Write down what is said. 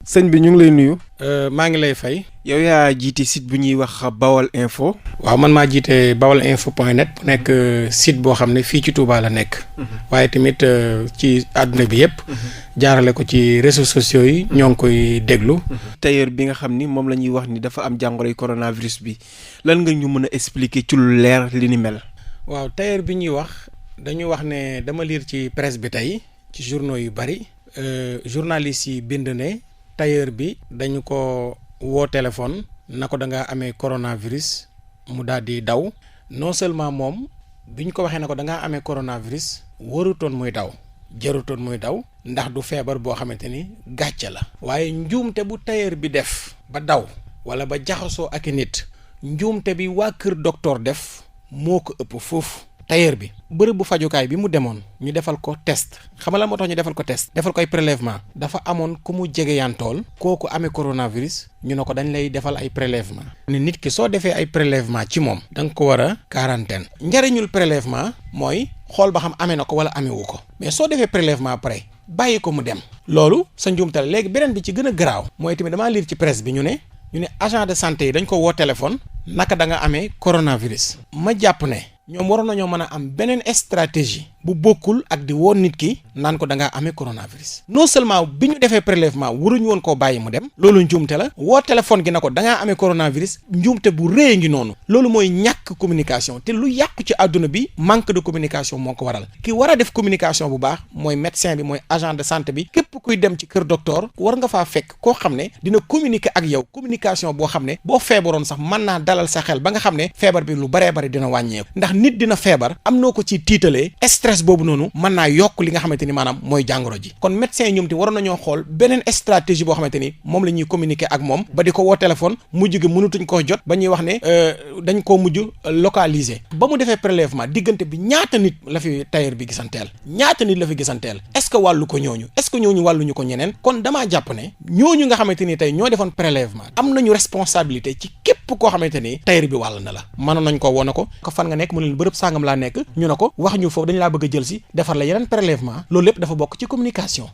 sëñ bi ñu ngi lay nuyu. maa ngi lay fay. yow yaa jiite site bu ñuy wax Bawal Info. waaw man maa jiite bawalinfo.net bu nekk site boo xam ne fii ci Touba la nekk. waaye tamit ci àdduna bi yëpp. jaarale ko ci réseaux sociaux yi ñoo ngi koy déglu. tailleur bi nga xam ni moom la ñuy wax ni dafa am jàngoroy coronavirus bi lan nga ñu mën a expliquer ci lu leer li ni mel. waaw tailleur bi ñuy wax dañu wax ne dama lire ci presse bi tey ci journaux yu bari journalistes yi bind ne tailleur bi dañu ko woo téléphone na ko da ngaa amee coronavirus mu daal di daw non seulement moom bi ñu ko waxee na ko da ngaa amee coronavirus warutoon muy daw jarutoon muy daw ndax du feebar boo xamante ni gàcce la. waaye njuumte bu tailleur bi def ba daw wala ba jaxasoo ak i nit njuumte bi waa kër docteur def moo ko ëpp foofu. tailleur bi bërëb bu fajukaay bi mu demoon ñu defal ko test xam nga la moo tax ñu defal ko test defal ko ay prélèvement dafa amoon ku mu jege yantool kooku amee coronavirus ñu ne ko dañ lay defal ay prélèvement ne nit ki soo defee ay prélèvement ci moom da nga ko war a quarantaine njëriñul prélèvement mooy xool ba xam amee na ko wala amewu ko mais soo defee prélèvement après bàyyi ko mu dem loolu sa njuumte la léegi beneen bi ci gën a garaaw mooy tamit damaa lire ci presse bi ñu ne agent de santé yi dañ ko woo téléphone naka da nga amee coronavirus ma jàpp ne ñoom waroon nañoo mën a am beneen stratégie bu bokkul ak di woon nit ki naan ko da ngaa amee coronavirus non seulement bi ñu defee prélèvement waruñu woon koo bàyyi mu dem loolu njuumte la woo téléphone gi na ko da ngaa amee coronavirus njuumte bu rëy ngi noonu loolu mooy ñàkk communication te lu yàqu ci àdduna bi manque de communication moo ko waral ki war a def communication bu baax mooy médecin bi mooy agent de santé bi képp kuy dem ci kër docteur war nga faa fekk koo xam ne dina communiquer ak yow communication boo xam ne boo feebaroon sax mën naa dalal sa xel ba nga xam ne feebar bi lu baree bari dina wàññeeku ndax nit dina feebar am noo ko ci tiitalee stress boobu noonu mën naa yokk li nga xamante ni maanaam mooy jàngoro ji kon médecin yi ñoom te waroon nañoo xool beneen stratégie boo xamante ni moom la ñuy communiquer ak moom ba di ko woo téléphone mujj gi mënutuñ koo jot ba ñuy wax ne dañ koo mujj localiser ba mu defee prélèvement diggante bi ñaata nit la fi tailleur bi gisanteel ñaata nit la fi gisanteel est-ce que wàllu ko ñooñu est-ce que ñooñu wàlluñu ko ñeneen kon damaa jàpp ne ñooñu nga xamante ni tey ñoo defoon prélèvement am nañu responsabilité ci képp koo xamante ni tailleur bi wàll na la mënoon nañ ko woo na ko fan nga nekk mu leen bërëb sàngam laa nekk ñu ne ko wax ñu foofu dañ laa bëgg a jël si defar la yeneen prélèvement loolu lépp dafa bokk ci communication